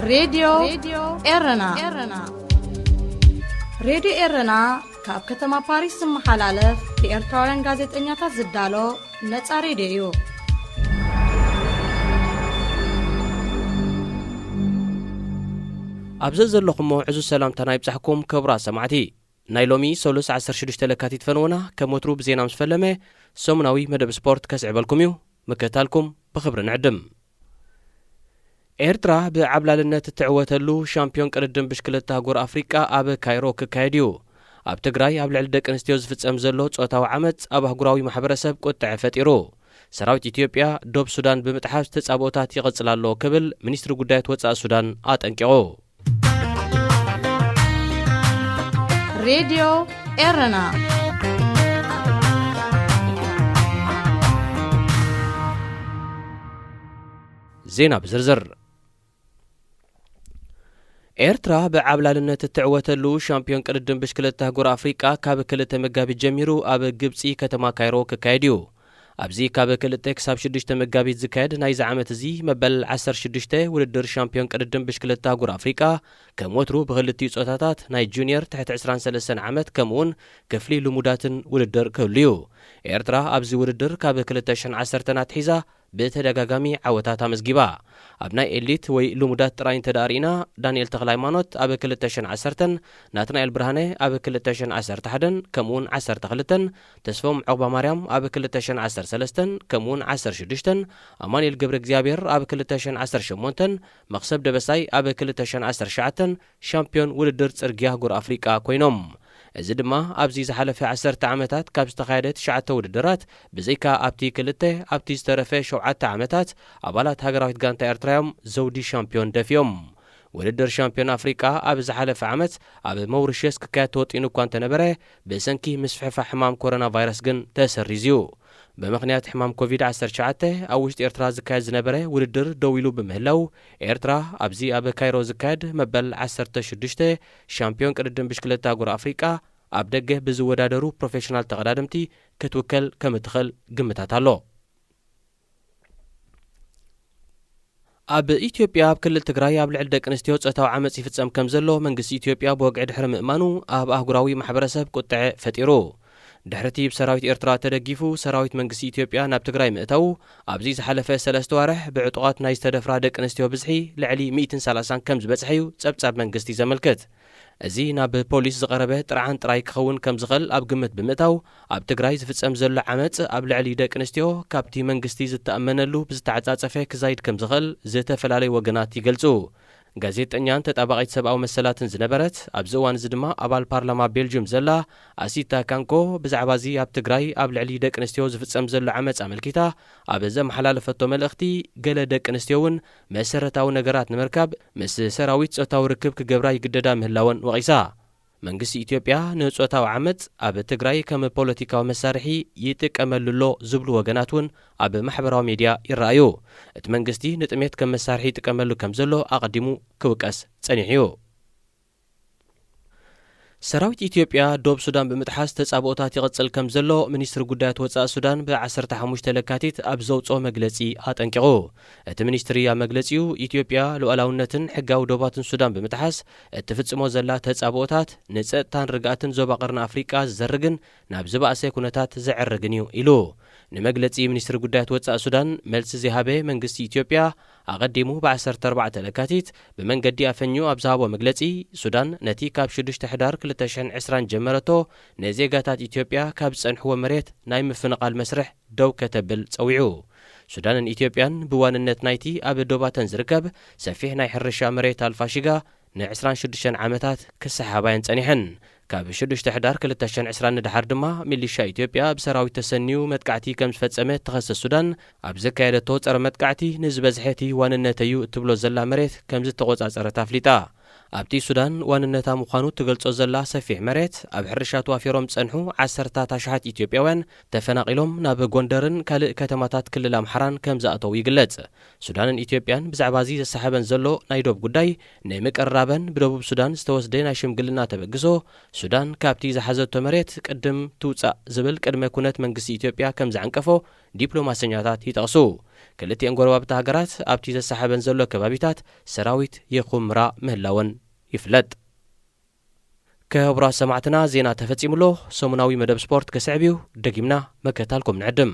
ሬድዮ ኤረና። ሬድዮ ኤረና ካብ ከተማ ፓሪስ ዝመሓላለፍ ብኤርትራውያን ጋዜጠኛታት ዝዳሎ ነጻ ሬድዮ እዩ። ኣብ ዘዘለኹሞ ዕዙዝ ሰላምታና ይብጻሕኩም ክቡራት ሰማዕቲ። ናይ ሎሚ ሰሉስ ዓሰርተ ሽዱሽተ ለካቲት ፈነወና ከም ወትሩ ብዜና ምስ ፈለመ ሰሙናዊ መደብ ስፖርት ከስዕበልኩም እዩ። ምክትታልኩም ብኽብሪ ንዕድም። ኤርትራ ብዓብላልነት እትዕወተሉ ሻምፒዮን ቅድድም ብሽክለታ ኣህጉር ኣፍሪቃ ኣብ ካይሮ ክካየድ እዩ። ኣብ ትግራይ ኣብ ልዕሊ ደቂ ኣንስትዮ ዝፍጸም ዘሎ ጾታዊ ዓመጽ ኣብ ኣህጉራዊ ማሕበረሰብ ቁጥዐ ፈጢሩ። ሰራዊት ኢትዮጵያ ዶብ ሱዳን ብምጥሓስ ተጻብኦታት ይቕጽል ኣሎ ክብል ሚኒስትሪ ጉዳያት ወጻኢ ሱዳን ኣጠንቂቑ። ሬድዮ ኤረና። ዜና ብዝርዝር። ኤርትራ ብዓብላልነት እትዕወተሉ ሻምፒዮን ቅድድም ብሽክለታ ኣህጉር ኣፍሪቃ ካብ ክልተ መጋቢት ጀሚሩ ኣብ ግብጺ ከተማ ካይሮ ክካየድ እዩ። ኣብዚ ካብ ክልተ ክሳብ ሽዱሽተ መጋቢት ዝካየድ ናይዚ ዓመት እዚ መበል ዓሰርተ ሽዱሽተ ውድድር ሻምፒዮን ቅድድም ብሽክለታ ኣህጉር ኣፍሪቃ ከም ወትሩ ብክልቲኡ ጾታታት ናይ ጁኒየር ትሕቲ ዕስራን ሰለስተን ዓመት ከምኡውን ክፍሊ ልሙዳትን ውድድር ክህሉ እዩ። ኤርትራ ኣብዚ ውድድር ካብ ክልተ ሽሕን ዓሰርተን ኣትሒዛ ብተደጋጋሚ ዓወታት ኣመዝጊባ። ኣብ ናይ ኤሊት ወይ ልሙዳት ጥራይ እንተ ደኣ ርኢና፣ ዳንኤል ተኽለ ሃይማኖት ኣብ ክልተ ሽሕን ዓሰርተን፣ ናትናኤል ብርሃነ ኣብ ክልተ ሽሕን ዓሰርተ ሓደን ከምኡውን ዓሰርተ ክልተን፣ ተስፎም ዑቕባማርያም ኣብ ክልተ ሽሕን ዓሰርተ ሰለስተን ከምኡውን ዓሰርተ ሽዱሽተን፣ ኣማኑኤል ገብረ እግዚኣብሔር ኣብ ክልተ ሽሕን ዓሰርተ ሸሞንተን፣ መኽሰብ ደበሳይ ኣብ ክልተ ሽሕን ዓሰርተ ትሽዓተን ሻምፒዮን ውድድር ጽርግያ ኣህጉር ኣፍሪቃ ኮይኖም። እዚ ድማ ኣብዚ ዝሓለፈ ዓሰርተ ዓመታት ካብ ዝተኻየደ ትሽዓተ ውድድራት ብዘይካ ኣብቲ ክልተ፣ ኣብቲ ዝተረፈ ሸውዓተ ዓመታት ኣባላት ሃገራዊት ጋንታ ኤርትራ እዮም ዘውዲ ሻምፒዮን ደፊኦም። ውድድር ሻምፒዮን ኣፍሪቃ ኣብ ዝሓለፈ ዓመት ኣብ መውሪሸስ ክካየድ ተወጢኑ እኳ እንተነበረ፣ ብሰንኪ ምስፍሕፋሕ ሕማም ኮሮና ቫይረስ ግን ተሰሪዙ እዩ። ብምኽንያት ሕማም ኮቪድ ዓሰርተ ትሽዓተ ኣብ ውሽጢ ኤርትራ ዝካየድ ዝነበረ ውድድር ደው ኢሉ ብምህላው፣ ኤርትራ ኣብዚ ኣብ ካይሮ ዝካየድ መበል ዓሰርተ ሽዱሽተ ሻምፒዮን ቅድድም ብሽክለታ ኣህጉር ኣፍሪቃ ኣብ ደገ ብዝወዳደሩ ፕሮፌሽናል ተቐዳደምቲ ክትውከል ከም እትኽእል ግምታት ኣሎ። ኣብ ኢትዮጵያ ኣብ ክልል ትግራይ ኣብ ልዕሊ ደቂ ኣንስትዮ ጾታዊ ዓመጽ ይፍጸም ከም ዘሎ መንግስቲ ኢትዮጵያ ብወግዒ ድሕሪ ምእማኑ ኣብ ኣህጉራዊ ማሕበረሰብ ቁጥዐ ፈጢሩ። ድሕሪቲ ብሰራዊት ኤርትራ ተደጊፉ ሰራዊት መንግስቲ ኢትዮጵያ ናብ ትግራይ ምእታዉ፣ ኣብዚ ዝሓለፈ ሰለስተ ዋርሕ ብዕጡቓት ናይ ዝተደፍራ ደቂ ኣንስትዮ ብዝሒ ልዕሊ ሚእትን ሰላሳን ከም ዝበጽሐ እዩ ጸብጻብ መንግስቲ ዘመልክት። እዚ ናብ ፖሊስ ዝቐረበ ጥርዓን ጥራይ ክኸውን ከም ዝኽእል ኣብ ግምት ብምእታው፣ ኣብ ትግራይ ዝፍጸም ዘሎ ዓመጽ ኣብ ልዕሊ ደቂ ኣንስትዮ ካብቲ መንግስቲ ዝተኣመነሉ ብዝተዓጻጸፈ ክዛይድ ከም ዝኽእል ዝተፈላለዩ ወገናት ይገልጹ። ጋዜጠኛን ተጣባቒት ሰብኣዊ መሰላትን ዝነበረት፣ ኣብዚ እዋን እዚ ድማ ኣባል ፓርላማ ቤልጅዩም ዘላ ኣሲታ ካንኮ፣ ብዛዕባ እዚ ኣብ ትግራይ ኣብ ልዕሊ ደቂ ኣንስትዮ ዝፍጸም ዘሎ ዓመጽ ኣመልኪታ ኣብ ዘመሓላለፈቶ መልእኽቲ፣ ገለ ደቂ ኣንስትዮ እውን መሰረታዊ ነገራት ንምርካብ ምስ ሰራዊት ጾታዊ ርክብ ክገብራ ይግደዳ ምህላወን ወቒሳ። መንግስቲ ኢትዮጵያ ንጾታዊ ዓመጽ ኣብ ትግራይ ከም ፖለቲካዊ መሳርሒ ይጥቀመሉ ኣሎ ዝብሉ ወገናት እውን ኣብ ማሕበራዊ ሚድያ ይረኣዩ። እቲ መንግስቲ ንጥሜት ከም መሳርሒ ይጥቀመሉ ከም ዘሎ ኣቐዲሙ ክውቀስ ጸኒሑ እዩ። ሰራዊት ኢትዮጵያ ዶብ ሱዳን ብምጥሓስ ተጻብኦታት ይቕጽል ከም ዘሎ ሚኒስትሪ ጉዳያት ወጻኢ ሱዳን ብ ዓሰርተ ሓሙሽተ ለካቲት ኣብ ዘውጽኦ መግለጺ ኣጠንቂቑ። እቲ ሚኒስትሪ ኣብ መግለጺኡ፣ ኢትዮጵያ ሉዓላውነትን ሕጋዊ ዶባትን ሱዳን ብምጥሓስ እትፍጽሞ ዘላ ተጻብኦታት ንጸጥታን ርግኣትን ዞባ ቀርኒ ኣፍሪቃ ዝዘርግን ናብ ዝበኣሰ ኩነታት ዘዕርግን እዩ ኢሉ። ንመግለጺ ሚኒስትሪ ጉዳያት ወጻኢ ሱዳን መልሲ ዘይሃበ መንግስቲ ኢትዮጵያ፣ ኣቐዲሙ ብ ዓሰርተ ኣርባዕተ ለካቲት ብመንገዲ ኣፈኙ ኣብ ዝሃቦ መግለጺ፣ ሱዳን ነቲ ካብ ሽዱሽተ ሕዳር ክልተ ሽሕን ዕስራን ጀመረቶ ንዜጋታት ኢትዮጵያ ካብ ዝጸንሕዎ መሬት ናይ ምፍንቓል መስርሕ ደው ከተብል ጸዊዑ። ሱዳንን ኢትዮጵያን ብዋንነት ናይቲ ኣብ ዶባተን ዝርከብ ሰፊሕ ናይ ሕርሻ መሬት ኣልፋሺጋ ንዕስራን ሽዱሽተን ዓመታት ክሰሓሓባ እየን ጸኒሐን። ካብ ሽዱሽተ ሕዳር ክልተ ሽሕን ዕስራን ንደሓር ድማ ሚሊሻ ኢትዮጵያ ብሰራዊት ተሰንዩ መጥቃዕቲ ከም ዝፈጸመ እትኸስስ ሱዳን፣ ኣብ ዘካየደቶ ጸረ መጥቃዕቲ ንዝበዝሐ እቲ ዋንነተዩ እትብሎ ዘላ መሬት ከም ዝተቖጻጸረት ኣፍሊጣ። ኣብቲ ሱዳን ዋንነታ ምዃኑ ትገልጾ ዘላ ሰፊሕ መሬት፣ ኣብ ሕርሻ ተዋፊሮም ዝጸንሑ ዓሰርታት ኣሽሓት ኢትዮጵያውያን ተፈናቒሎም ናብ ጎንደርን ካልእ ከተማታት ክልል ኣምሓራን ከም ዝኣተዉ ይግለጽ። ሱዳንን ኢትዮጵያን ብዛዕባ እዚ ዘሰሓበን ዘሎ ናይ ዶብ ጉዳይ ንምቅርራበን ብደቡብ ሱዳን ዝተወስደ ናይ ሽምግልና ተበግሶ፣ ሱዳን ካብቲ ዝሓዘቶ መሬት ቅድም ትውጻእ ዝብል ቅድመ ኩነት መንግስቲ ኢትዮጵያ ከም ዘዕንቀፎ ዲፕሎማሰኛታት ይጠቕሱ። ክልቲኤን ጎረባብቲ ሃገራት ኣብቲ ዘሰሓበን ዘሎ ከባቢታት ሰራዊት ይኹምራ ምህላወን ይፍለጥ። ክቡራት ሰማዕትና፣ ዜና ተፈጺሙ ኣሎ። ሰሙናዊ መደብ ስፖርት ክስዕብ እዩ። ደጊምና መከታልኩም ንዕድም።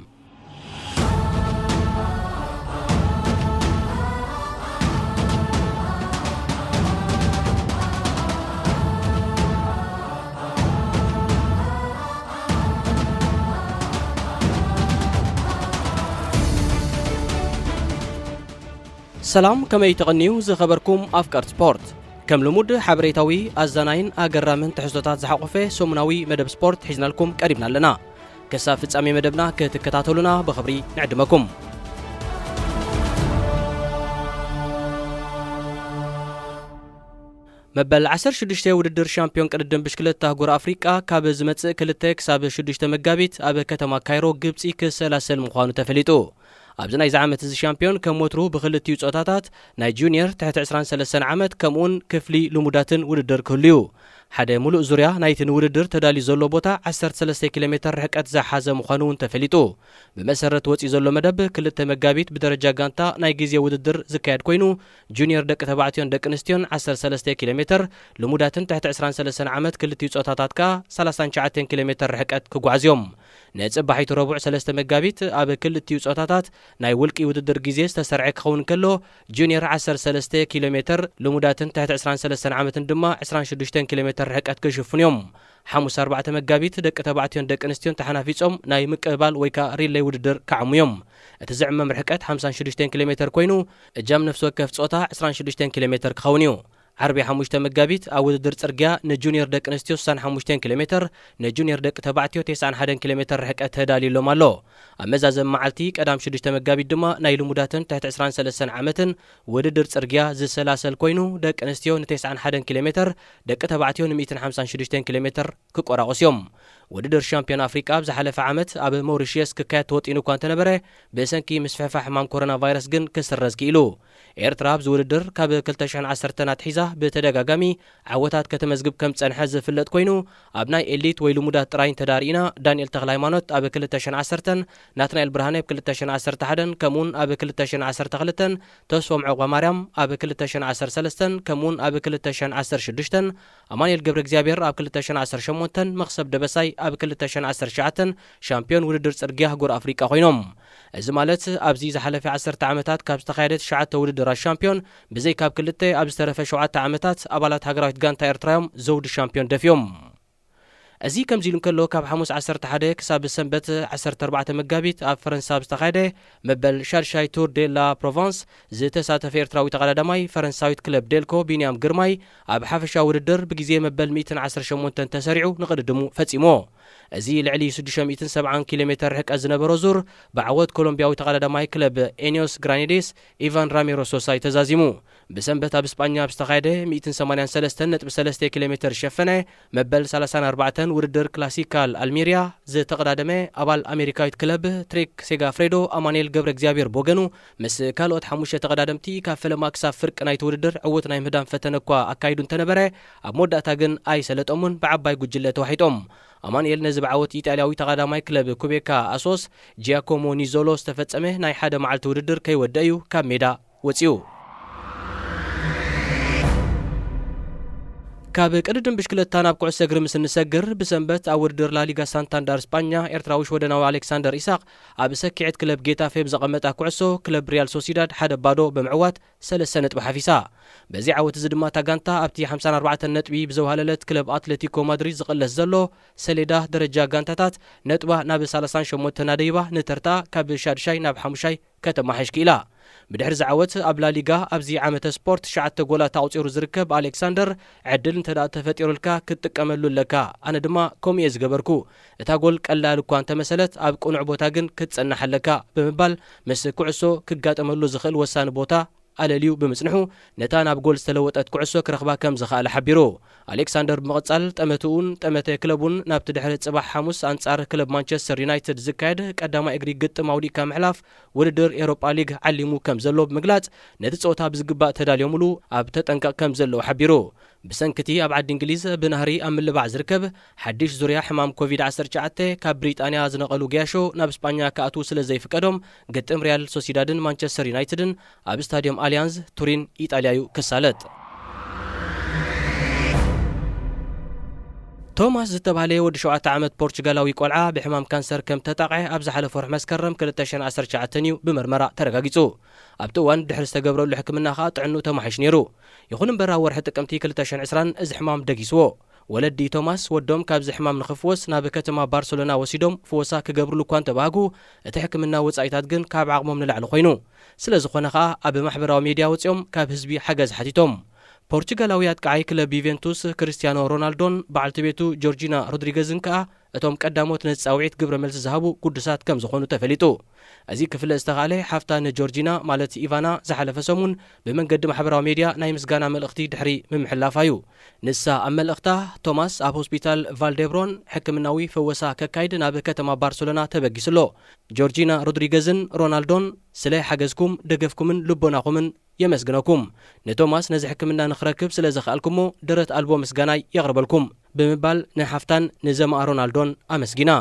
ሰላም፣ ከመይ ተቐንዩ ዝኸበርኩም ኣፍቀርቲ ስፖርት? ከም ልሙድ ሓበሬታዊ፣ ኣዛናይን ኣገራምን ትሕዝቶታት ዝሓቖፈ ሰሙናዊ መደብ ስፖርት ሒዝናልኩም ቀሪብና ኣለና። ክሳብ ፍጻሜ መደብና ክትከታተሉና ብኽብሪ ንዕድመኩም። መበል ዓሰርተ ሽዱሽተ ውድድር ሻምፒዮን ቅድድም ብሽክለታ ኣህጉር ኣፍሪቃ ካብ ዝመጽእ ክልተ ክሳብ ሽዱሽተ መጋቢት ኣብ ከተማ ካይሮ ግብጺ ክሰላሰል ምዃኑ ተፈሊጡ። ኣብዚ ናይዚ ዓመት እዚ ሻምፒዮን ከም ወትሩ ብክልቲኡ ጾታታት ናይ ጁኒየር ትሕቲ ዕስራን ሰለስተን ዓመት ከምኡውን ክፍሊ ልሙዳትን ውድድር ክህሉ እዩ። ሓደ ሙሉእ ዙርያ ናይቲ ንውድድር ተዳልዩ ዘሎ ቦታ ዓሰርተ ሰለስተ ኪሎ ሜተር ርሕቀት ዝሓዘ ምዃኑ እውን ተፈሊጡ። ብመሰረት ወጺኡ ዘሎ መደብ ክልተ መጋቢት ብደረጃ ጋንታ ናይ ግዜ ውድድር ዝካየድ ኮይኑ፣ ጁኒየር ደቂ ተባዕትዮን ደቂ ኣንስትዮን ዓሰርተ ሰለስተ ኪሎ ሜተር፣ ልሙዳትን ትሕቲ ዕስራን ሰለስተን ዓመት ክልቲኡ ጾታታት ከኣ ሰላሳን ትሽዓተን ኪሎ ሜተር ርሕቀት ክጓዓዙ እዮም። ንጽባሒቱ ረቡዕ ሰለስተ መጋቢት ኣብ ክልቲኡ ጾታታት ናይ ውልቂ ውድድር ግዜ ዝተሰርዐ ክኸውን ከሎ፣ ጁኒየር ዓሰርተ ሰለስተ ኪሎ ሜተር፣ ልሙዳትን ትሕቲ ዕስራን ሰለስተን ዓመትን ድማ ዕስራን ሽዱሽተን ኪሎ ሜተር ርሕቀት ክሽፍኑ እዮም። ሓሙስ ኣርባዕተ መጋቢት ደቂ ተባዕትዮን ደቂ ኣንስትዮን ተሓናፊጾም ናይ ምቅብባል ወይ ከኣ ሪለይ ውድድር ክዓሙ እዮም። እቲ ዝዕመም ርሕቀት ሓምሳን ሽዱሽተን ኪሎ ሜተር ኮይኑ፣ እጃም ነፍሲ ወከፍ ጾታ ዕስራን ሽዱሽተን ኪሎ ሜተር ክኸውን እዩ። ዓርቢ ሓሙሽተ መጋቢት ኣብ ውድድር ጽርግያ ንጁኒየር ደቂ ኣንስትዮ ስሳን ሓሙሽተን ኪሎ ሜተር፣ ንጁኒየር ደቂ ተባዕትዮ ተስዓን ሓደን ኪሎ ሜተር ርሕቀት ተዳልዩሎም ኣሎ። ኣብ መዛዘሚ መዓልቲ ቀዳም ሽዱሽተ መጋቢት ድማ ናይ ልሙዳትን ትሕቲ ዕስራን ሰለስተን ዓመትን ውድድር ጽርግያ ዝሰላሰል ኮይኑ፣ ደቂ ኣንስትዮ ንተስዓን ሓደን ኪሎ ሜተር፣ ደቂ ተባዕትዮ ንሚእትን ሓምሳን ሽዱሽተን ኪሎ ሜተር ክቆራቆሱ እዮም። ውድድር ሻምፒዮን ኣፍሪቃ ኣብ ዝሓለፈ ዓመት ኣብ ሞሪሽየስ ክካየድ ተወጢኑ እኳ እንተነበረ፣ ብሰንኪ ምስፍሕፋሕ ሕማም ኮሮና ቫይረስ ግን ክስረዝ ክኢሉ። ኤርትራ ኣብዚ ውድድር ካብ ክልተ ሽሕን ዓሰርተን ኣትሒዛ ብተደጋጋሚ ዓወታት ከተመዝግብ ከም ዝጸንሐ ዝፍለጥ ኮይኑ፣ ኣብ ናይ ኤሊት ወይ ልሙዳት ጥራይ እንተዳርኢና፣ ዳንኤል ተኽለሃይማኖት ኣብ ክልተ ሽሕን ዓሰርተን፣ ናትናኤል ብርሃነ ኣብ ክልተ ሽሕን ዓሰርተ ሓደን፣ ከምኡውን ኣብ ክልተ ሽሕን ዓሰርተ ክልተን፣ ተስፎም ዑቕባማርያም ኣብ ክልተ ሽሕን ዓሰርተ ሰለስተን፣ ከምኡውን ኣብ ክልተ ሽሕን ዓሰርተ ሽዱሽተን፣ ኣማኑኤል ገብረ እግዚኣብሔር ኣብ ክልተ ሽሕን ዓሰርተ ሸሞንተን፣ መኽሰብ ደበሳይ ኣብ ክልተ ሽሕን ዓሰርተ ትሽዓተን ሻምፒዮን ውድድር ጽርግያ ኣህጉር ኣፍሪቃ ኮይኖም። እዚ ማለት ኣብዚ ዝሓለፈ ዓሰርተ ዓመታት ካብ ዝተኻየደ ትሽዓተ ውድድራት ሻምፒዮን ብዘይ ካብ ክልተ ኣብ ዝተረፈ ሸውዓተ ዓመታት ኣባላት ሃገራዊት ጋንታ ኤርትራ እዮም ዘውዲ ሻምፒዮን ደፊኦም። እዚ ከምዚ ኢሉ እንከሎ፣ ካብ ሓሙስ ዓሰርተ ሓደ ክሳብ ሰንበት ዓሰርተ ኣርባዕተ መጋቢት ኣብ ፈረንሳ ኣብ ዝተኻየደ መበል ሻድሻይ ቱር ዴ ላ ፕሮቫንስ ዝተሳተፈ ኤርትራዊ ተቐዳዳማይ ፈረንሳዊት ክለብ ዴልኮ ቢንያም ግርማይ ኣብ ሓፈሻዊ ውድድር ብግዜ መበል ሚእትን ዓሰርተ ሸሞንተን ተሰሪዑ ንቕድድሙ ፈጺምዎ። እዚ ልዕሊ ሽዱሽተ ሚእትን ሰብዓን ኪሎ ሜተር ርሕቀት ዝነበሮ ዙር ብዓወት ኮሎምቢያዊ ተቐዳዳማይ ክለብ ኤኒዮስ ግራኔዴስ ኢቫን ራሜሮ ሶሳ እዩ ተዛዚሙ። ብሰንበት ኣብ ስጳኛ ኣብ ዝተኻየደ ሚእትን ሰማንያን ሰለስተን ነጥቢ ሰለስተ ኪሎ ሜተር ዝሸፈነ መበል ሰላሳን ኣርባዕተን ውድድር ክላሲካል ኣልሜሪያ ዝተቐዳደመ ኣባል ኣሜሪካዊት ክለብ ትሬክ ሴጋፍሬዶ ኣማኑኤል ገብረ እግዚኣብሔር ብወገኑ ምስ ካልኦት ሓሙሽተ ተቐዳደምቲ ካብ ፈለማ ክሳብ ፍርቂ ናይቲ ውድድር ዕዉት ናይ ምህዳን ፈተነ እኳ ኣካይዱ እንተነበረ፣ ኣብ መወዳእታ ግን ኣይሰለጦምን ብዓባይ ጉጅለ ተዋሒጦም። ኣማኑኤል ነዚ ብዓወት ኢጣልያዊ ተቐዳማይ ክለብ ኩቤካ ኣሶስ ጂያኮሞ ኒዞሎ ዝተፈጸመ ናይ ሓደ መዓልቲ ውድድር ከይወደእ እዩ ካብ ሜዳ ወጺኡ። ካብ ቅድድም ብሽክለታ ናብ ኩዕሶ እግሪ ምስ እንሰግር፣ ብሰንበት ኣብ ውድድር ላሊጋ ሳንታንዳር ስጳኛ ኤርትራዊ ሽወደናዊ ኣሌክሳንደር ኢሳቕ ኣብ ሰኪዐት ክለብ ጌታፌ ብዘቐመጣ ኩዕሶ ክለብ ሪያል ሶሲዳድ ሓደ ባዶ ብምዕዋት ሰለስተ ነጥቢ ሓፊሳ። በዚ ዓወት እዚ ድማ እታ ጋንታ ኣብቲ ሓምሳን ኣርባዕተን ነጥቢ ብዘውሃለለት ክለብ ኣትሌቲኮ ማድሪድ ዝቕለስ ዘሎ ሰሌዳ ደረጃ ጋንታታት ነጥባ ናብ ሰላሳን ሸሞንተን ኣደይባ ንተርታ ካብ ሻድሻይ ናብ ሓሙሻይ ከተማሓሽ ክኢላ። ብድሕሪ ዝዓወት ኣብ ላሊጋ ኣብዚ ዓመተ ስፖርት ትሽዓተ ጎላት ኣቑጺሩ ዝርከብ ኣሌክሳንደር፣ ዕድል እንተ ደኣ ተፈጢሩልካ ክትጥቀመሉ ኣለካ፣ ኣነ ድማ ከምኡ እየ ዝገበርኩ። እታ ጎል ቀላል እኳ እንተመሰለት ኣብ ቅኑዕ ቦታ ግን ክትጸንሕ ኣለካ ብምባል ምስ ኩዕሶ ክጋጠመሉ ዝኽእል ወሳኒ ቦታ ኣለልዩ ብምጽንሑ፣ ነታ ናብ ጎል ዝተለወጠት ኩዕሶ ክረኽባ ከም ዝኸኣለ ሓቢሩ። ኣሌክሳንደር ብምቕጻል፣ ጠመትኡን ጠመተ ክለቡን ናብቲ ድሕሪ ጽባሕ ሓሙስ ኣንጻር ክለብ ማንቸስተር ዩናይትድ ዝካየድ ቀዳማይ እግሪ ግጥም ኣውዲቕካ ምሕላፍ ውድድር ኤውሮጳ ሊግ ዓሊሙ ከም ዘሎ ብምግላጽ፣ ነቲ ጸወታ ብዝግባእ ተዳልዮምሉ ኣብ ተጠንቀቕ ከም ዘለዉ ሓቢሩ። ብሰንክቲ ኣብ ዓዲ እንግሊዝ ብናህሪ ኣብ ምልባዕ ዝርከብ ሓድሽ ዙርያ ሕማም ኮቪድ ዓሰርተ ትሽዓተ ካብ ብሪጣንያ ዝነቐሉ ገያሾ ናብ ስጳኛ ክኣትዉ ስለ ዘይፍቀዶም፣ ግጥም ሪያል ሶሲዳድን ማንቸስተር ዩናይትድን ኣብ ስታድዮም ኣሊያንዝ ቱሪን ኢጣልያ እዩ ክሳለጥ። ቶማስ ዝተባህለ ወዲ ሸውዓተ ዓመት ፖርቹጋላዊ ቆልዓ ብሕማም ካንሰር ከም ተጣቕዐ ኣብ ዝሓለፈ ወርሒ መስከረም ክልተ ሽሕን ዓሰርተ ትሽዓተን እዩ ብመርመራ ተረጋጊጹ። ኣብቲ እዋን ድሕሪ ዝተገብረሉ ሕክምና ከኣ ጥዕንኡ ተማሒሹ ነይሩ። ይኹን እምበር ኣብ ወርሒ ጥቅምቲ ክልተ ሽሕን ዕስራን እዚ ሕማም ደጊስዎ። ወለዲ ቶማስ ወዶም ካብዚ ሕማም ንኽፍወስ ናብ ከተማ ባርሰሎና ወሲዶም ፍወሳ ክገብርሉ እኳ እንተባህጉ፣ እቲ ሕክምና ወጻኢታት ግን ካብ ዓቕሞም ንላዕሊ ኮይኑ። ስለ ዝኾነ ከኣ ኣብ ማሕበራዊ ሜድያ ወጺኦም ካብ ህዝቢ ሓገዝ ሓቲቶም። ፖርቹጋላዊ ኣጥቃዓይ ክለብ ዩቬንቱስ ክርስቲያኖ ሮናልዶን በዓልቲ ቤቱ ጆርጂና ሮድሪገዝን ከኣ እቶም ቀዳሞት ነዚ ጻውዒት ግብረ መልሲ ዝሃቡ ግዱሳት ከም ዝኾኑ ተፈሊጡ። እዚ ክፍለጥ ዝተኻእለ ሓፍታ ንጆርጂና ማለት ኢቫና ዝሓለፈ ሰሙን ብመንገዲ ማሕበራዊ ሜድያ ናይ ምስጋና መልእኽቲ ድሕሪ ምምሕላፋ እዩ። ንሳ ኣብ መልእኽታ፣ ቶማስ ኣብ ሆስፒታል ቫልዴብሮን ሕክምናዊ ፈወሳ ከካይድ ናብ ከተማ ባርሰሎና ተበጊሱ ኣሎ። ጆርጂና ሮድሪገዝን ሮናልዶን ስለ ሓገዝኩም፣ ደገፍኩምን ልቦናኹምን የመስግነኩም። ንቶማስ ነዚ ሕክምና ንኽረክብ ስለ ዘኽኣልኩሞ ደረት ኣልቦ ምስጋናይ የቕርበልኩም ብምባል ንሓፍታን ንዘማኣ ሮናልዶን ኣመስጊና።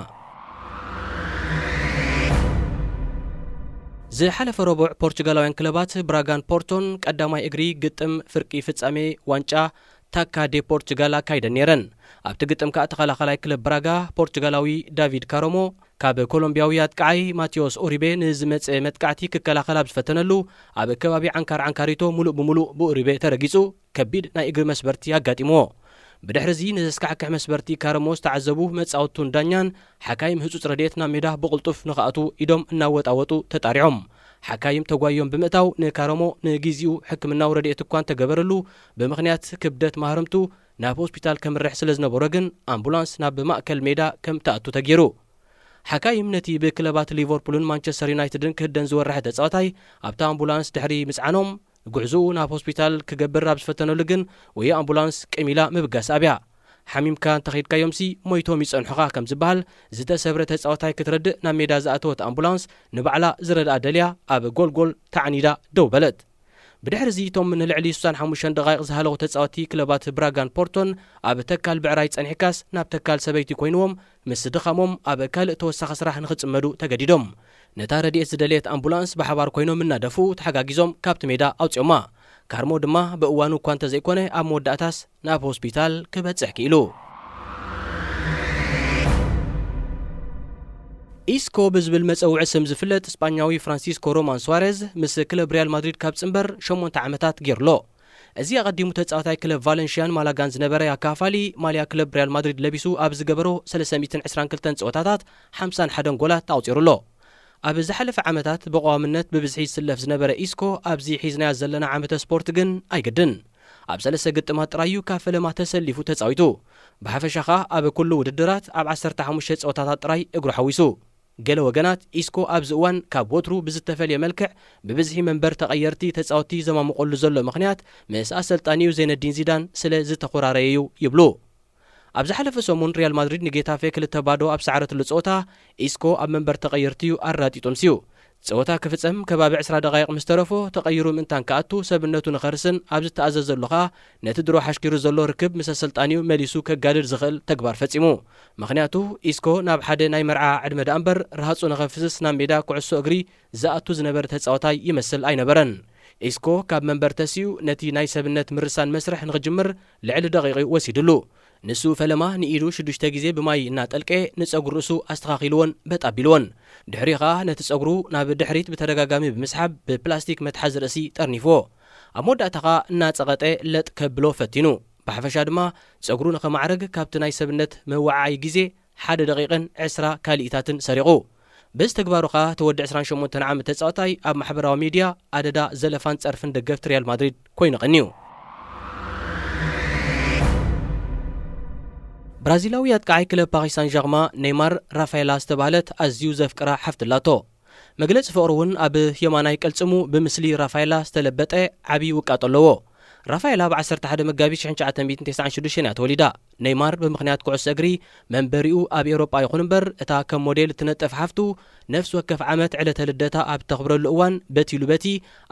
ዝሓለፈ ረቡዕ ፖርቹጋላውያን ክለባት ብራጋን ፖርቶን ቀዳማይ እግሪ ግጥም ፍርቂ ፍጻሜ ዋንጫ ታካ ዴ ፖርቹጋል ኣካይደን ነይረን። ኣብቲ ግጥም ከኣ ተኸላኸላይ ክለብ ብራጋ ፖርቹጋላዊ ዳቪድ ካሮሞ ካብ ኮሎምቢያዊ ኣጥቃዓይ ማቴዎስ ኡሪቤ ንዝመጸ መጥቃዕቲ ክከላኸል ኣብ ዝፈተነሉ ኣብ ከባቢ ዓንካር ዓንካሪቶ ሙሉእ ብሙሉእ ብኡሪቤ ተረጊጹ ከቢድ ናይ እግሪ መስበርቲ ኣጋጢምዎ። ብድሕሪ እዚ ንዘስካሕክሕ መስበርቲ ካረሞ ዝተዓዘቡ መጻወቱን ዳኛን ሓካይም ህጹጽ ረድኤት ናብ ሜዳ ብቕልጡፍ ንኽኣትዉ ኢዶም እናወጣወጡ ተጣሪዖም። ሓካይም ተጓዮም ብምእታው ንካረሞ ንጊዜኡ ሕክምናዊ ረድኤት እኳ እንተገበረሉ፣ ብምኽንያት ክብደት ማህረምቱ ናብ ሆስፒታል ከምርሕ ስለ ዝነበሮ ግን ኣምቡላንስ ናብ ማእከል ሜዳ ከም ትኣቱ ተገይሩ። ሓካይም ነቲ ብክለባት ሊቨርፑልን ማንቸስተር ዩናይትድን ክህደን ዝወረሐ ተጻዋታይ ኣብታ ኣምቡላንስ ድሕሪ ምጽዓኖም፣ ጉዕዞኡ ናብ ሆስፒታል ክገብር ኣብ ዝፈተነሉ ግን ወይ ኣምቡላንስ ቅሚላ ምብጋስ ኣብያ። ሓሚምካ እንተኸይድካዮምሲ ሞይቶም ይጸንሑኻ ከም ዝበሃል፣ ዝተሰብረ ተጻዋታይ ክትረድእ ናብ ሜዳ ዝኣተወት ኣምቡላንስ ንባዕላ ዝረድኣ ደልያ ኣብ ጎልጎል ተዓኒዳ ደው በለት። ብድሕሪ እዚ እቶም ንልዕሊ ስሳን ሓሙሽተን ደቓይቕ ዝሃለቑ ተጻወትቲ ክለባት ብራጋን ፖርቶን ኣብ ተካል ብዕራይ ጸኒሕካስ ናብ ተካል ሰበይቲ ኮይንዎም ምስ ድኻሞም ኣብ ካልእ ተወሳኺ ስራሕ ንኽጽመዱ ተገዲዶም። ነታ ረድኤት ዝደለየት ኣምቡላንስ ብሓባር ኮይኖም እናደፍኡ ተሓጋጊዞም ካብቲ ሜዳ ኣውጺኦማ። ካርሞ ድማ ብእዋኑ እኳ እንተዘይኮነ ኣብ መወዳእታስ ናብ ሆስፒታል ክበጽሕ ክኢሉ። ኢስኮ ብዝብል መጸውዒ ስም ዝፍለጥ ስጳኛዊ ፍራንሲስኮ ሮማን ሱዋሬዝ ምስ ክለብ ሪያል ማድሪድ ካብ ጽንበር ሸሞንተ ዓመታት ገይሩሎ። እዚ ኣቐዲሙ ተጻዋታይ ክለብ ቫለንሽያን ማላጋን ዝነበረ ኣካፋሊ ማልያ ክለብ ሪያል ማድሪድ ለቢሱ ኣብ ዝገበሮ ሰለስተ ሚእትን ዕስራን ክልተን ጸወታታት ሓምሳን ሓደን ጎላት ኣቑጺሩሎ። ኣብ ዝሓለፈ ዓመታት ብቐዋምነት ብብዝሒ ዝስለፍ ዝነበረ ኢስኮ ኣብዚ ሒዝናያ ዘለና ዓመተ ስፖርት ግን ኣይግድን። ኣብ ሰለስተ ግጥማት ጥራይ እዩ ካብ ፈለማ ተሰሊፉ ተጻዊቱ። ብሓፈሻ ኸኣ ኣብ ኩሉ ውድድራት ኣብ ዓሰርተ ሓሙሽተ ጸወታታት ጥራይ እግሩ ሓዊሱ። ገለ ወገናት ኢስኮ ኣብዚ እዋን ካብ ወትሩ ብዝተፈልየ መልክዕ ብብዝሒ መንበር ተቐየርቲ ተጻወትቲ ዘማሙቐሉ ዘሎ ምኽንያት ምስ ኣሰልጣኒኡ ዘይነዲን ዚዳን ስለ ዝተኾራረየ እዩ ይብሉ። ኣብ ዝሓለፈ ሰሙን ሪያል ማድሪድ ንጌታፌ ክልተ ባዶ ኣብ ሰዓረትሉ ጸወታ ኢስኮ ኣብ መንበር ተቐየርቲ እዩ ኣራጢጡ ኣምስዩ። ጸወታ ክፍጸም ከባቢ ዕስራ ደቓይቕ ምስ ተረፎ ተቐይሩ ምእንታን ክኣቱ ሰብነቱ ንኸርስን ኣብ ዝተኣዘዘሉ ኸኣ ነቲ ድሮ ሓሽኪሩ ዘሎ ርክብ ምስ ኣሰልጣኒኡ መሊሱ ከጋድድ ዝኽእል ተግባር ፈጺሙ። ምኽንያቱ ኢስኮ ናብ ሓደ ናይ መርዓ ዕድመ ደኣ እምበር ረሃጹ ንኸፍስስ ናብ ሜዳ ኩዕሶ እግሪ ዝኣቱ ዝነበረ ተጻዋታይ ይመስል ኣይነበረን። ኢስኮ ካብ መንበር ተሲኡ ነቲ ናይ ሰብነት ምርሳን መስርሕ ንኽጅምር ልዕሊ ደቂቕ ወሲድሉ። ንሱ ፈለማ ንኢዱ ሽዱሽተ ግዜ ብማይ እናጠልቀ ንጸጉሪ ርእሱ ኣስተኻኺልዎን በጥ ኣቢልዎን። ድሕሪኡ ኸኣ ነቲ ጸጉሩ ናብ ድሕሪት ብተደጋጋሚ ብምስሓብ ብፕላስቲክ መትሓዚ ርእሲ ጠርኒፍዎ። ኣብ መወዳእታ ኸኣ እናጸቐጠ ለጥ ከብሎ ፈቲኑ። ብሓፈሻ ድማ ጸጉሩ ንኸማዕርግ ካብቲ ናይ ሰብነት መወዓዓዪ ግዜ ሓደ ደቂቕን ዕስራ ካልኢታትን ሰሪቑ። በዚ ተግባሩ ኸኣ እቲ ወዲ ዕስራን ሸሞንተን ዓመት ተጻዋታይ ኣብ ማሕበራዊ ሚድያ ኣደዳ ዘለፋን ጸርፍን ደገፍቲ ሪያል ማድሪድ ኮይኑ ቀንዩ። ብራዚላዊ ኣጥቃዓይ ክለብ ፓሪስ ሳን ዣርማ ኔይማር ራፋኤላ ዝተባህለት ኣዝዩ ዘፍቅራ ሓፍቲ ኣላቶ። መግለጺ ፍቕሩ እውን ኣብ የማናይ ቅልጽሙ ብምስሊ ራፋኤላ ዝተለበጠ ዓቢ ውቃጦ ኣለዎ። ራፋኤላ ብ ዓሰርተ ሓደ መጋቢት ሽሕን ትሽዓተ ሚእትን ተስዓን ሽዱሽተን እያ ተወሊዳ። ኔይማር ብምኽንያት ኩዕሶ እግሪ መንበሪኡ ኣብ ኤውሮጳ ይኹን እምበር፣ እታ ከም ሞዴል እትነጥፍ ሓፍቱ፣ ነፍሲ ወከፍ ዓመት ዕለተ ልደታ ኣብ እተኽብረሉ እዋን፣ በቲ ኢሉ በቲ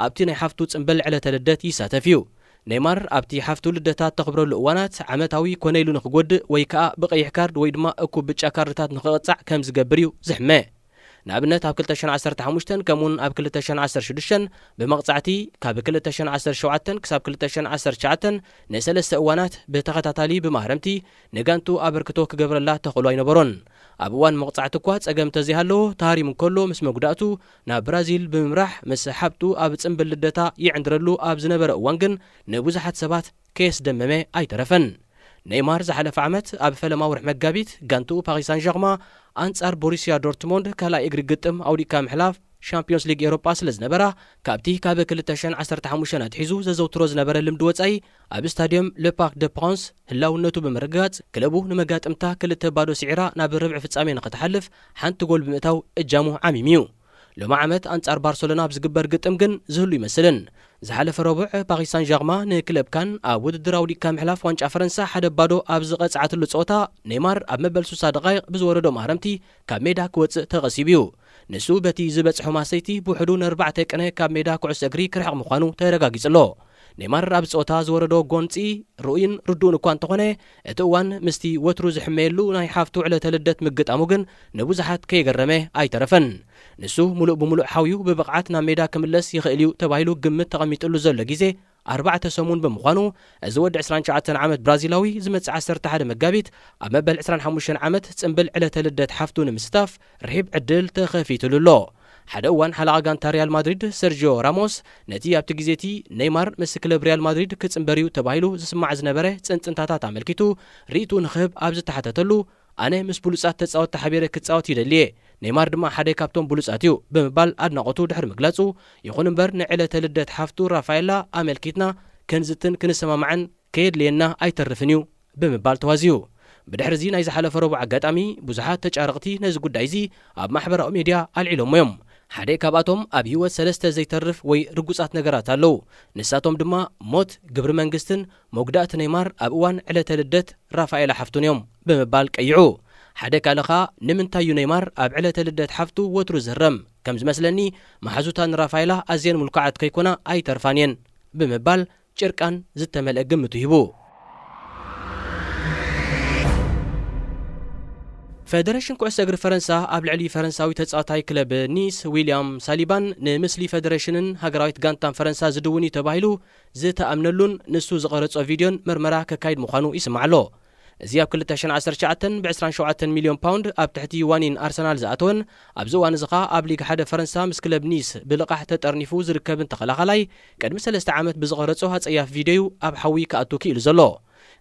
ኣብቲ ናይ ሓፍቱ ጽምብል ዕለተ ልደት ይሳተፍ እዩ። ኔይማር ኣብቲ ሓፍቱ ልደታ እተኽብረሉ እዋናት ዓመታዊ ኮነ ኢሉ ንኽጎድእ ወይ ከኣ ብቐይሕ ካርድ ወይ ድማ እኩብ ብጫ ካርድታት ንኽቕጻዕ ከም ዝገብር እዩ ዝሕመ። ንኣብነት ኣብ ክልተ ሽሕን ዓሰርተ ሓሙሽተን ከምኡውን ኣብ ክልተ ሽሕን ዓሰርተ ሽዱሽተን ብመቕጻዕቲ፣ ካብ ክልተ ሽሕን ዓሰርተ ሸውዓተን ክሳብ ክልተ ሽሕን ዓሰርተ ትሽዓተን ንሰለስተ እዋናት ብተኸታታሊ ብማህረምቲ ንጋንቱ ኣበርክቶ ክገብረላ ተኽእሎ ኣይነበሮን። ኣብ እዋን መቕጻዕቲ እኳ ጸገም እንተዘይሃለዎ፣ ተሃሪሙ እንከሎ ምስ መጉዳእቱ ናብ ብራዚል ብምምራሕ ምስ ሓብጡ ኣብ ጽምብል ልደታ ይዕንድረሉ ኣብ ዝነበረ እዋን ግን ንብዙሓት ሰባት ከየስደመመ ኣይተረፈን። ኔይማር ዝሓለፈ ዓመት ኣብ ፈለማ ወርሒ መጋቢት ጋንትኡ ፓሪስ ሳን ዠርማ ኣንጻር ቦሩስያ ዶርትሞንድ ካልኣይ እግሪ ግጥም ኣውዲቕካ ምሕላፍ ሻምፒዮንስ ሊግ ኤውሮጳ ስለ ዝነበራ፣ ካብቲ ካብ ክልተ ሽሕን ዓሰርተ ሓሙሽተን ኣትሒዙ ዘዘውትሮ ዝነበረ ልምዲ ወጻኢ ኣብ ስታድየም ለ ፓርክ ደ ፕራንስ ህላውነቱ ብምርግጋጽ፣ ክለቡ ንመጋጥምታ ክልተ ባዶ ስዒራ ናብ ርብዒ ፍጻሜ ንኽትሓልፍ ሓንቲ ጎል ብምእታው እጃሙ ዓሚሙ እዩ። ሎሚ ዓመት ኣንጻር ባርሰሎና ኣብ ዝግበር ግጥም ግን ዝህሉ ይመስልን። ዝሓለፈ ረቡዕ ፓሪስ ሳን ዣርማ ንክለብ ካን ኣብ ውድድር ኣውዲቕካ ምሕላፍ ዋንጫ ፈረንሳ ሓደ ባዶ ኣብ ዝቐጽዓትሉ ጸወታ፣ ኔይማር ኣብ መበል ስሳ ደቓይቕ ብዝወረዶ ማህረምቲ ካብ ሜዳ ክወጽእ ተቐሲቡ እዩ። ንሱ በቲ ዝበጽሖ ማሰይቲ ብውሕዱ ንኣርባዕተ ቅነ ካብ ሜዳ ኩዕሶ እግሪ ክርሕቕ ምዃኑ ተረጋጊጹ ኣሎ። ኔይማር ኣብ ጸወታ ዝወረዶ ጎንጺ ርኡይን ርዱእን እኳ እንተኾነ፣ እቲ እዋን ምስቲ ወትሩ ዝሕመየሉ ናይ ሓፍቱ ዕለተ ልደት ምግጣሙ ግን ንብዙሓት ከየገረመ ኣይተረፈን። ንሱ ምሉእ ብምሉእ ሓውዩ ብብቕዓት ናብ ሜዳ ክምለስ ይኽእል እዩ ተባሂሉ ግምት ተቐሚጥሉ ዘሎ ግዜ ኣርባዕተ ሰሙን ብምዃኑ፣ እዚ ወዲ ዕስራን ትሽዓተን ዓመት ብራዚላዊ ዝመጽእ ዓሰርተ ሓደ መጋቢት ኣብ መበል ዕስራን ሓሙሽተን ዓመት ጽምብል ዕለተ ልደት ሓፍቱ ንምስታፍ ርሒብ ዕድል ተኸፊትሉ ኣሎ። ሓደ እዋን ሓለቓ ጋንታ ሪያል ማድሪድ ሰርጂዮ ራሞስ ነቲ ኣብቲ ግዜ እቲ ኔይማር ምስ ክለብ ሪያል ማድሪድ ክጽንበር እዩ ተባሂሉ ዝስማዕ ዝነበረ ጽንጽንታታት ኣመልኪቱ ርእይትኡ ንኽህብ ኣብ ዝተሓተተሉ፣ "ኣነ ምስ ብሉጻት ተጻወትቲ ሓቢረ ክጻወት ይደሊ እየ፣ ኔይማር ድማ ሓደ ካብቶም ብሉጻት እዩ" ብምባል ኣድናቖቱ ድሕሪ ምግላጹ፣ ይኹን እምበር ንዕለተ ልደት ሓፍቱ ራፋኤላ ኣመልኪትና ክንዝትን ክንሰማማዕን ከየድልየና ኣይተርፍን እዩ ብምባል ተዋዝዩ። ብድሕሪ እዚ ናይ ዝሓለፈ ረቡዕ ኣጋጣሚ ብዙሓት ተጫረቕቲ ነዚ ጉዳይ እዚ ኣብ ማሕበራዊ ሜድያ ኣልዒሎሞ እዮም። ሓደ ካብኣቶም ኣብ ህይወት ሰለስተ ዘይተርፍ ወይ ርጉጻት ነገራት ኣለዉ። ንሳቶም ድማ ሞት፣ ግብሪ መንግስትን መጉዳእቲ ኔይማር ኣብ እዋን ዕለተ ልደት ራፋኤላ ሓፍቱን እዮም ብምባል ቀይዑ። ሓደ ካልእ ኸኣ ንምንታይ እዩ ኔይማር ኣብ ዕለተ ልደት ሓፍቱ ወትሩ ዝህረም? ከም ዝመስለኒ መሓዙታ ንራፋኤላ ኣዝየን ምልኩዓት ከይኮና ኣይተርፋን እየን ብምባል ጭርቃን ዝተመልአ ግምቱ ሂቡ። ፈደረሽን ኩዕሶ እግሪ ፈረንሳ ኣብ ልዕሊ ፈረንሳዊ ተጻዋታይ ክለብ ኒስ ዊልያም ሳሊባን ንምስሊ ፈደረሽንን ሃገራዊት ጋንታን ፈረንሳ ዝድውን እዩ ተባሂሉ ዝተኣምነሉን ንሱ ዝቐረጾ ቪድዮን መርመራ ከካይድ ምዃኑ ይስማዕ ኣሎ። እዚ ኣብ ክልተ ሽሕን ዓሰርተ ትሽዓተን ብዕስራን ሸውዓተን ሚልዮን ፓውንድ ኣብ ትሕቲ ዋኒን ኣርሰናል ዝኣተወን ኣብዚ እዋን እዚ ኸኣ ኣብ ሊግ ሓደ ፈረንሳ ምስ ክለብ ኒስ ብልቓሕ ተጠርኒፉ ዝርከብን ተኸላኻላይ ቅድሚ ሰለስተ ዓመት ብዝቐረጾ ኣጸያፊ ቪድዮ'ዩ ኣብ ሓዊ ክኣቱ ክኢሉ ዘሎ።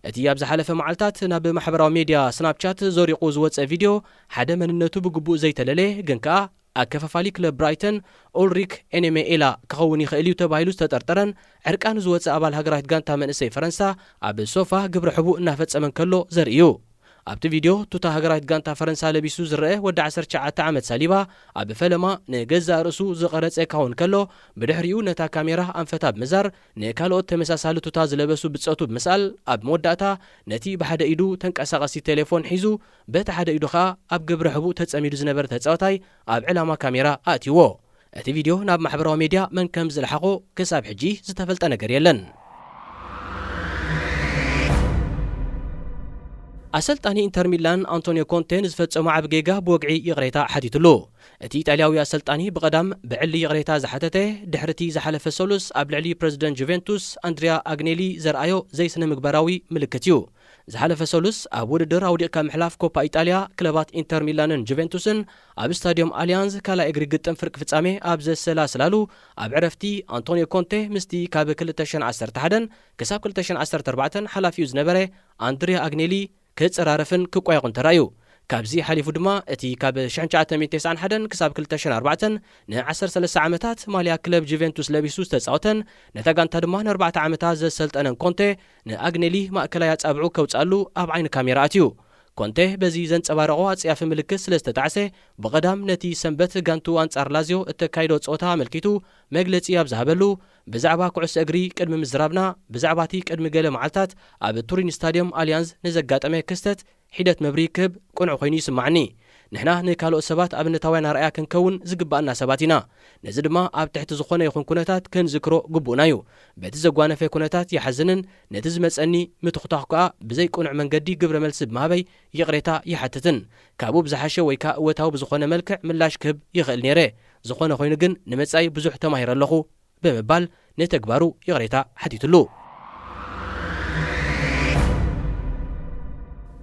እቲ ኣብ ዝሓለፈ መዓልታት ናብ ማሕበራዊ ሜድያ ስናፕቻት ዘሪቑ ዝወጸ ቪድዮ፣ ሓደ መንነቱ ብግቡእ ዘይተለለየ ግን ከኣ ኣከፋፋሊ ክለብ ብራይተን ኡልሪክ ኤኔሜኤላ ክኸውን ይኽእል እዩ ተባሂሉ ዝተጠርጠረን ዕርቃኑ ዝወጸ ኣባል ሃገራዊት ጋንታ መንእሰይ ፈረንሳ ኣብ ሶፋ ግብረ ሕቡእ እናፈጸመ እንከሎ ዘርኢ እዩ። ኣብቲ ቪድዮ ቱታ ሃገራዊት ጋንታ ፈረንሳ ለቢሱ ዝረአ ወዲ ዓሰርተ ትሽዓተ ዓመት ሳሊባ ኣብ ፈለማ ንገዛእ ርእሱ ዝቐረጸ ክኸውን ከሎ ብድሕሪኡ ነታ ካሜራ ኣንፈታ ብምዛር ንካልኦት ተመሳሳሊ ቱታ ዝለበሱ ብጾቱ ብምስኣል ኣብ መወዳእታ ነቲ ብሓደ ኢዱ ተንቀሳቓሲ ቴሌፎን ሒዙ በቲ ሓደ ኢዱ ኸኣ ኣብ ግብረ ሕቡእ ተጸሚዱ ዝነበረ ተጻዋታይ ኣብ ዕላማ ካሜራ ኣእትይዎ። እቲ ቪድዮ ናብ ማሕበራዊ ሜድያ መን ከም ዝለሓቖ ክሳብ ሕጂ ዝተፈልጠ ነገር የለን። ኣሰልጣኒ ኢንተር ሚላን ኣንቶኒዮ ኮንቴ ንዝፈጸሞ ዓቢ ጌጋ ብወግዒ ይቕሬታ ሓቲቱሉ። እቲ ኢጣልያዊ ኣሰልጣኒ ብቐዳም ብዕሊ ይቕሬታ ዝሓተተ፣ ድሕሪ እቲ ዝሓለፈ ሰሉስ ኣብ ልዕሊ ፕረዚደንት ጁቬንቱስ ኣንድሪያ ኣግኔሊ ዘርኣዮ ዘይስነ ምግባራዊ ምልክት እዩ። ዝሓለፈ ሰሉስ ኣብ ውድድር ኣውዲቕካ ምሕላፍ ኮፓ ኢጣልያ ክለባት ኢንተር ሚላንን ጁቬንቱስን ኣብ ስታድዮም ኣሊያንዝ ካልኣይ እግሪ ግጥም ፍርቂ ፍጻሜ ኣብ ዘሰላስላሉ ኣብ ዕረፍቲ ኣንቶኒዮ ኮንቴ ምስቲ ካብ ክልተ ሽሕን ዓሰርተ ሓደን ክሳብ ክልተ ሽሕን ዓሰርተ ኣርባዕተን ሓላፊኡ ዝነበረ ኣንድሪያ ኣግኔሊ ክጸራረፍን ክቋየቑን ተራእዩ። ካብዚ ሓሊፉ ድማ እቲ ካብ ሽሕን ትሽዓተ ሚእትን ተስዓን ሓደን ክሳብ ክልተ ሽሕን ኣርባዕተን ንዓሰርተ ሰለስተ ዓመታት ማልያ ክለብ ጁቬንቱስ ለቢሱ ዝተጻወተን ነታ ጋንታ ድማ ንኣርባዕተ ዓመታት ዘሰልጠነን ኮንቴ ንኣግኔሊ ማእከላይ ኣጻብዑ ከውጽኣሉ ኣብ ዓይኒ ካሜራ ኣትዩ። ኮንቴ በዚ ዘንጸባረቖ ኣጽያፊ ምልክት ስለ ዝተጣዕሰ ብቐዳም ነቲ ሰንበት ጋንቱ ኣንጻር ላዚዮ እተካይዶ ጸወታ ኣመልኪቱ መግለጺ ኣብ ዝሃበሉ፣ ብዛዕባ ኩዕሶ እግሪ ቅድሚ ምዝራብና፣ ብዛዕባ እቲ ቅድሚ ገለ መዓልታት ኣብ ቱሪን ስታድየም ኣሊያንዝ ንዘጋጠመ ክስተት ሒደት መብርሂ ክህብ ቅኑዕ ኮይኑ ይስማዓኒ። ንሕና ንካልኦት ሰባት ኣብነታውያን ኣርኣያ ክንከውን ዝግባኣና ሰባት ኢና። ነዚ ድማ ኣብ ትሕቲ ዝኾነ ይኹን ኩነታት ክንዝክሮ ግቡእና እዩ። በቲ ዘጓነፈ ኩነታት ይሓዝንን ነቲ ዝመጸኒ ምትኹታኹ ከኣ ብዘይ ቅኑዕ መንገዲ ግብረ መልሲ ብምሃበይ ይቕሬታ ይሓትትን። ካብኡ ብዝሓሸ ወይ ከኣ እወታዊ ብዝኾነ መልክዕ ምላሽ ክህብ ይኽእል ነይረ። ዝኾነ ኮይኑ ግን ንመጻኢ ብዙሕ ተማሂረ ኣለኹ ብምባል ንተግባሩ ይቕሬታ ሓቲትሉ።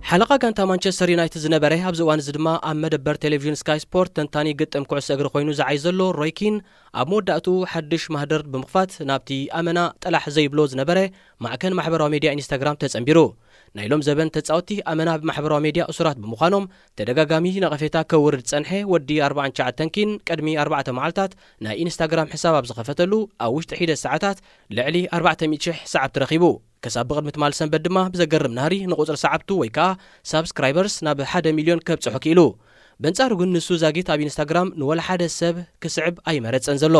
ሓለቓ ጋንታ ማንቸስተር ዩናይትድ ዝነበረ፣ ኣብዚ እዋን እዚ ድማ ኣብ መደበር ቴሌቪዥን ስካይ ስፖርት ተንታኒ ግጥም ኩዕሶ እግሪ ኮይኑ ዝዓይ ዘሎ ሮይ ኪን፣ ኣብ መወዳእትኡ ሓድሽ ማህደር ብምኽፋት ናብቲ ኣመና ጠላሕ ዘይብሎ ዝነበረ ማዕከን ማሕበራዊ ሜድያ ኢንስታግራም ተጸንቢሩ። ናይ ሎም ዘበን ተጻወትቲ ኣመና ብማሕበራዊ ሜድያ እሱራት ብምዃኖም ተደጋጋሚ ነቐፌታ ከውርድ ዝጸንሐ ወዲ ኣርባዓን ትሽዓተን ኪን ቅድሚ ኣርባዕተ መዓልታት ናይ ኢንስታግራም ሕሳብ ኣብ ዝኸፈተሉ ኣብ ውሽጢ ሒደት ሰዓታት ልዕሊ ኣርባዕተ ሚእቲ ሽሕ ሰዓብቲ ረኺቡ። ክሳብ ብቕድሚ ትማል ሰንበት ድማ ብዘገርም ናህሪ ንቑጽሪ ሰዓብቱ ወይ ከኣ ሳብስክራይበርስ ናብ ሓደ ሚልዮን ከብጽሖ ክኢሉ። በንጻሩ ግን ንሱ ዛጊት ኣብ ኢንስታግራም ንወላ ሓደ ሰብ ክስዕብ ኣይመረጸን ዘሎ።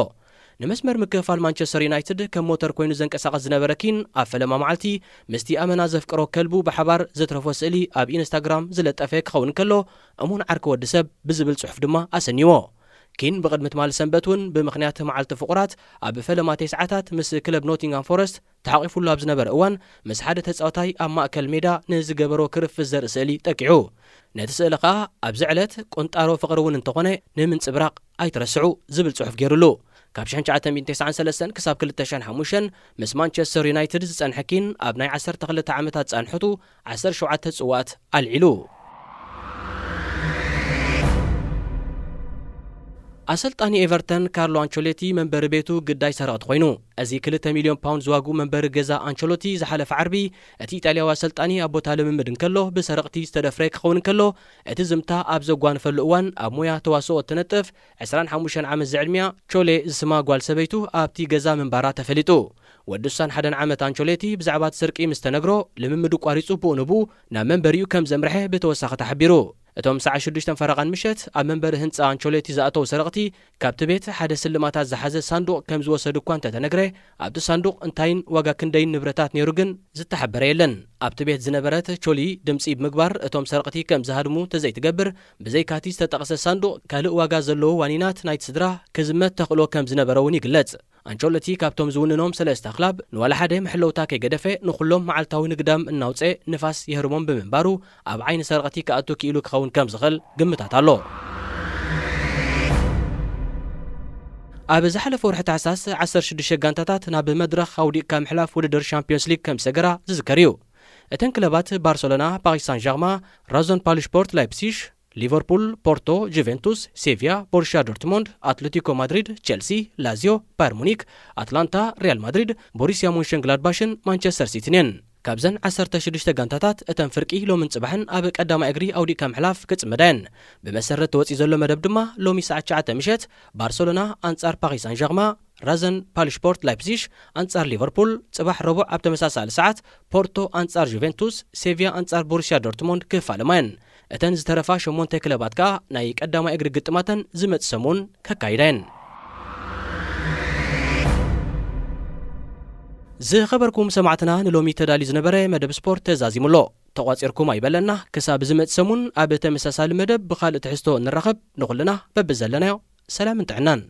ንመስመር ምክፍፋል ማንቸስተር ዩናይትድ ከም ሞተር ኮይኑ ዘንቀሳቐስ ዝነበረ ኪን ኣብ ፈለማ መዓልቲ ምስቲ ኣመና ዘፍቅሮ ከልቡ ብሓባር ዘትረፎ ስእሊ ኣብ ኢንስታግራም ዝለጠፈ ክኸውን ከሎ፣ እሙን ዓርኪ ወዲ ሰብ ብዝብል ጽሑፍ ድማ ኣሰንይዎ። ኪን ብቕድሚ ትማል ሰንበት እውን ብምኽንያት መዓልቲ ፍቑራት ኣብ ፈለማ ተስዓታት ምስ ክለብ ኖቲንግሃም ፎረስት ተሓቒፉሉ ኣብ ዝነበረ እዋን፣ ምስ ሓደ ተጻዋታይ ኣብ ማእከል ሜዳ ንዝገበሮ ክርፍስ ዘርኢ ስእሊ ጠቂዑ። ነቲ ስእሊ ከኣ ኣብዚ ዕለት ቁንጣሮ ፍቕሪ እውን እንተኾነ ንምንጽብራቕ ኣይትረስዑ ዝብል ጽሑፍ ገይሩሉ። ካብ ሽሕን ትሽዓተ ሚእትን ተስዓን ሰለስተን ክሳብ ክልተ ሽሕን ሓሙሽተን ምስ ማንቸስተር ዩናይትድ ዝጸንሐ ኪን፣ ኣብ ናይ ዓሰርተ ክልተ ዓመታት ጻንሖቱ ዓሰርተ ሸውዓተ ጽዋኣት ኣልዒሉ። ኣሰልጣኒ ኤቨርተን ካርሎ ኣንቸሎቲ መንበሪ ቤቱ ግዳይ ሰረቕቲ ኮይኑ። እዚ ክልተ ሚልዮን ፓውንድ ዝዋግኡ መንበሪ ገዛ ኣንቸሎቲ ዝሓለፈ ዓርቢ እቲ ኢጣልያዊ ኣሰልጣኒ ኣብ ቦታ ልምምድ እንከሎ ብሰረቕቲ ዝተደፍረ ክኸውን እንከሎ፣ እቲ ዝምታ ኣብ ዘጓንፈሉ እዋን ኣብ ሞያ ተዋስኦ እትነጥፍ ዕስራን ሓሙሽተን ዓመት ዝዕድሚያ ቾሌ ዝስማ ጓል ሰበይቱ ኣብቲ ገዛ ምንባራ ተፈሊጡ። ወዲ ስሳን ሓደን ዓመት ኣንቸሎቲ ብዛዕባ እቲ ስርቂ ምስ ተነግሮ፣ ልምምዱ ቋሪጹ ብኡ ንብኡ ናብ መንበሪኡ ከም ዘምርሐ ብተወሳኺ ተሓቢሩ። እቶም ሰዓት ሽዱሽተ ፈረቓን ምሸት ኣብ መንበሪ ህንጻ ኣንቸሎቲ ዝኣተዉ ሰረቕቲ፣ ካብቲ ቤት ሓደ ስልማታት ዝሓዘ ሳንዱቕ ከም ዝወሰዱ እኳ እንተተነግረ፣ ኣብቲ ሳንዱቕ እንታይን ዋጋ ክንደይን ንብረታት ነይሩ ግን ዝተሓበረ የለን። ኣብቲ ቤት ዝነበረት ቾሊ ድምጺ ብምግባር እቶም ሰረቕቲ ከም ዝሃድሙ ተዘይትገብር፣ ብዘይካቲ ዝተጠቕሰ ሳንዱቕ ካልእ ዋጋ ዘለዎ ዋኒናት ናይቲ ስድራ ክዝመት ተኽእሎ ከም ዝነበረ እውን ይግለጽ። ኣንቸሎቲ ካብቶም ዝውንኖም ሰለስተ ክላብ ንዋላ ሓደ መሕለውታ ከይገደፈ ንኹሎም መዓልታዊ ንግዳም እናውፀ ንፋስ የህርሞም ብምንባሩ ኣብ ዓይኒ ሰረቕቲ ክኣቱ ክኢሉ ክኸውን ከም ዝኽእል ግምታት ኣሎ። ኣብ ዝሓለፈ ወርሒ ታሕሳስ ዓሰርተ ሽዱሽተ ጋንታታት ናብ መድረኽ ኣውዲቕካ ምሕላፍ ውድድር ሻምፒዮንስ ሊግ ከም ዝሰገራ ዝዝከር እዩ። እተን ክለባት ባርሰሎና፣ ፓሪስ ሳን ጀርማ፣ ራዞን ፓልስፖርት ላይፕሲሽ፣ ሊቨርፑል፣ ፖርቶ፣ ጁቬንቱስ፣ ሴቪያ፣ ቦሩሽያ ዶርትሞንድ፣ ኣትሌቲኮ ማድሪድ፣ ቸልሲ፣ ላዚዮ፣ ባየር ሙኒክ፣ ኣትላንታ፣ ሪያል ማድሪድ፣ ቦሩሲያ ሞንሸንግላድባሽን ማንቸስተር ሲቲን እየን። ካብዘን ዓሰርተ ሽዱሽተ ጋንታታት እተን ፍርቂ ሎምን ጽባሕን ኣብ ቀዳማይ እግሪ ኣውዲቕካ ምሕላፍ ክጽመዳ እየን። ብመሰረት ተወጺኡ ዘሎ መደብ ድማ ሎሚ ሰዓት ትሽዓተ ምሸት ባርሰሎና ኣንጻር ፓሪስ ሳን ጀርማ፣ ራዘን ፓልስፖርት ላይፕዚሽ ኣንጻር ሊቨርፑል፣ ጽባሕ ረቡዕ ኣብ ተመሳሳሊ ሰዓት ፖርቶ ኣንጻር ጁቬንቱስ፣ ሴቪያ ኣንጻር ቦሩሲያ ዶርትሞንድ ክፋለማ እየን። እተን ዝተረፋ ሸሞንተ ክለባት ከኣ ናይ ቀዳማይ እግሪ ግጥማተን ዝመጽእ ሰሙን ከካይዳ እየን። ዝኸበርኩም ሰማዕትና፣ ንሎሚ ተዳልዩ ዝነበረ መደብ ስፖርት ተዛዚሙ ኣሎ። ተቋጺርኩም ኣይበለና። ክሳብ ዝመጽእ ሰሙን ኣብ ተመሳሳሊ መደብ ብኻልእ ትሕዝቶ ንራኸብ። ንኹልና በብዘለናዮ ሰላምን ጥዕናን።